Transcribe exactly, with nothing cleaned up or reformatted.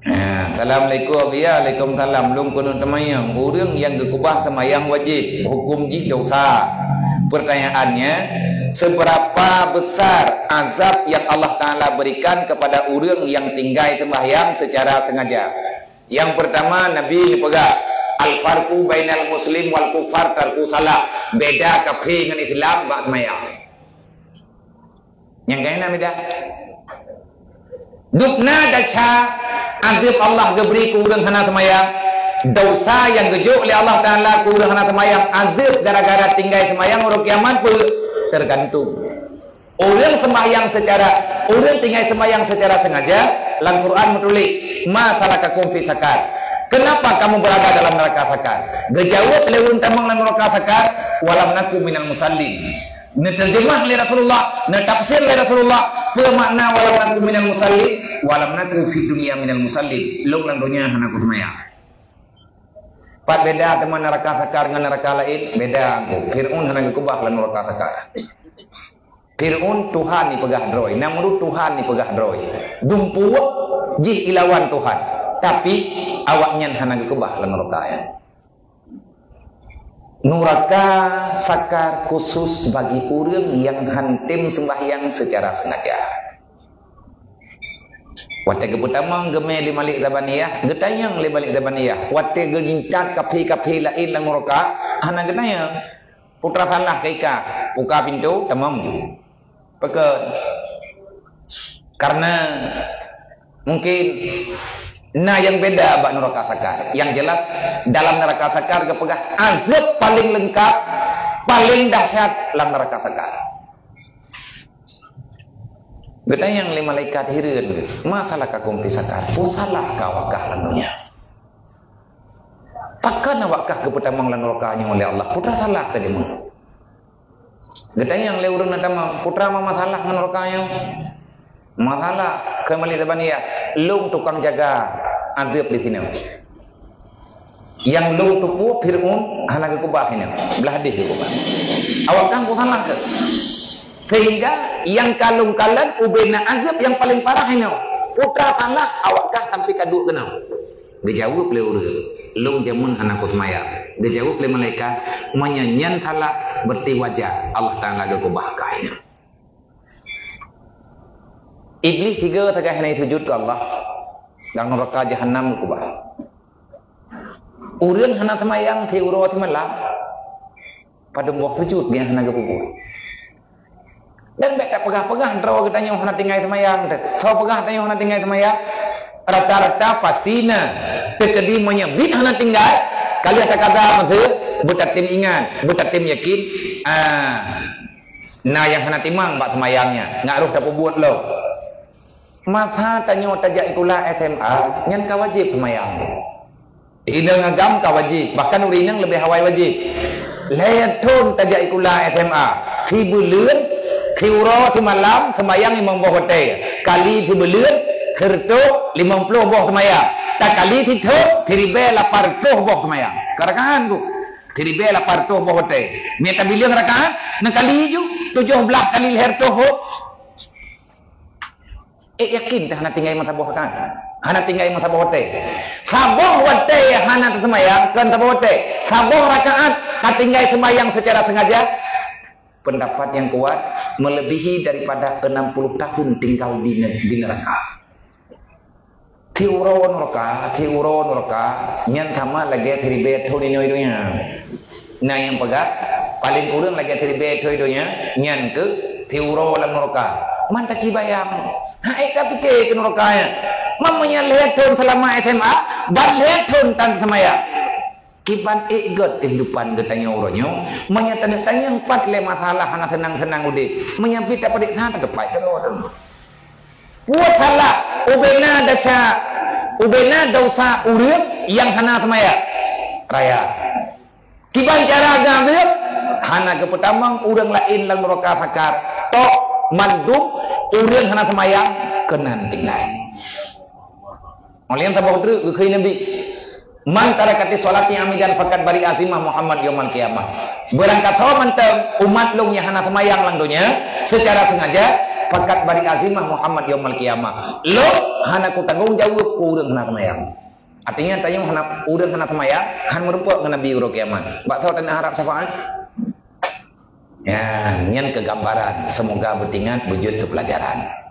Ha, assalamualaikum. Ya, waalaikumsalam. Lôn keuneuk teumayang. Ureuëng nyang geukeubah teumayang wajéb, huköm jih dosa. Pertanyaannya, seberapa besar azab yang Allah Taala berikan kepada ureuëng nyang tinggai sembahyang secara sengaja? Nyang pertama, Nabi neupeugah, "Al-farqu bainal muslim wal kufar tarku salah." Beda kafé ngon Islam bak seumayang. Nyang keunan beda. Dubna desya azab Allah geubri keu ureuëng hana seumayang. Dosa nyang geujok lé Allah Taala keu ureuëng hana seumayang, azab gara-gara tinggai seumayang uroe kiamat peue? Tergantung. Ureuëng sembahyang secara, ureuëng tinggai sembahyang secara sengaja, lam Quran meutuléh, "Ma salakakum fi sakar?" Kenapa kamu berada dalam neraka sakar? Geujaweueb lé ureuëng tamong lam neraka sakar, "Walam naku minal musallin." Neuterjemah lé Rasulullah, neutafsir lé Rasulullah, peue makna "walam naku minal musallin"? "Walam naku fid dunya minal musallin." Lôn lam donya hana kuseumayang. Pat beda teuma neraka sakar ngon neraka laén? Beda. Fir'aun hana geukeubah lam neraka sakar. Fir'aun Tuhan ipeugah droe, Namrud Tuhan ipeugah droe. Dumpeue jih ilawan Tuhan, tapi awaknyan hana geukeubah lam neraka nyan. Nuraka sakar khusus bagi ureuëng nyang han tem sembahyang secara sengaja. Watée geupeutamong geumé lé Malik Zabaniyah, geutanyong lé Malik Zabaniyah. Watée geuintat kafé-kafé laén lam nuraka, hana geutanyong. Putra salah keu ika, buka pintoe, tamong ju. Pakon? Karena mungkin na nyang beda bak nuraka sakar. Yang jelas, dalam nuraka sakar geupeugah azab paling lengkap, paling dahsyat lam nuraka sakar. Geutanyong lé malaikat hireuen, "Ma salakakum fi sakar?" Peue salah kah awak kah lam donya? Pakon awak kah geupeutamong lam nuraka nyoe lé Allah? Peue salah kah deungon? Geutanyong lé ureuëng nyang tamong, "Peue ma masalah ngon nuraka nyoe?" "Masalah," kheun Malik Zabaniyah, "lôn tukang jaga azab di sinoe. Nyang lôn tupue Fir'aun hana geukeubah sinoe, blah deh geukeubah. Awak kah peue salah kah? Sehingga nyang ka lôn kalon ubena azab nyang paling parah inoe. Peue salah awak kah sampoe ka duek keunoe?" Geujaweueb lé ureuëng, "Lôn jameun hana kuseumayang." Geujaweueb lé malaikat, "Meunyoe nyan salah, berarti wajar Allah Taala geukeubah kah inoe." Iblih tiga sagai hana sujud keu Allah, lam nuraka jahanam geukeubah. Ureuëng hana seumayang siuroe simalam, padub boh sujud nyang hana geupeubuet. Dan bék tapeugah-peugah droe geutanyoe hana tinggai seumayang teuh. Soe peugah tanyoe hana tinggai seumayang? Rata-rata pasti na. Teukeudi meunyoe bit hana tinggai, ka lheueh takada meuseue, beutatem ingat, beutatem yakin, ah, na nyang hana timang bak seumayang nyan, ngat roh tapeubuet lom. Masa tanyoe tajak sikula S M A, nyan ka wajéb seumayang. Inong agam ka wajéb, bahkan ureuëng inong leubeh awai wajéb. Lhée thon tajak sikula S M A, sibuleuen, siuroe simalam seumayang limong boh watée, kali sibuleuen, sireutôh limong ploh boh seumayang, takali sithon, siribée lapan reutôh boh seumayang. Ka rakaat ku, siribée lapan reutôh boh watée. Meunyo tabileueng rakaat, neukali ju, tujoh blaih kali lhée reutôh boh. Eh, yakin teuh hana tinggai meusaboh rakaat? Hana tinggai meusaboh watée. Saboh watée hana teuseumayang, kon saboh watée. Saboh rakaat ka tinggai seumayang secara sengaja. Pendapat yang kuat, melebihi daripada enam puluh tahun tinggal di ne-, di neraka. Siuroe nuraka, siuroe nuraka, nyan sama lagée siribée thon inoe donya. Na nyang peugah, paléng kureueng lagée siribée thon donya, nyan keuh siuroe lam nuraka. Man taci bayang, hai ka pike keu nuraka nyan. Man meunyo lhée thon seulama S M A, ban lhée thon tan seumayang. Kiban ék gét keuhidupan geutanyoe uroe nyoe, meunyo taneuk tanyong pat lé masalah hana seunang-seunang udeb, meunyo bit tapeudek sa tateupat keudroe. Buet salah, ubena desya, ubena desya ureuëng nyang hana seumayang raya. Kiban cara geuazeueb, hana geupeutamong ureuëng laén lam nuraka sakar, tok mandum ureuëng hana seumayang keunan tinggai. Oleh nyang saboh treuk geukheun Nabi, "Man taraka sholata amidan faqad bari'a zimmahu Muhammad yaumal qiyamah." Beurangkat soe mantong umat lôn nyang hana seumayang lam donya secara sengaja, Pakat bari azimah Muhammad yaumal qiyamah. Lôn hana kutanggong jaweueb keu ureuëng hana seumayang. Artinya, tanyoe hana, ureuëng hana seumayang, han meurumpok ngon Nabi uroe kiamat. Bak soe taneuk harab syafaat? Ya, nyan keugambaran. Semoga beutingat, beujeuet keu pelajaran.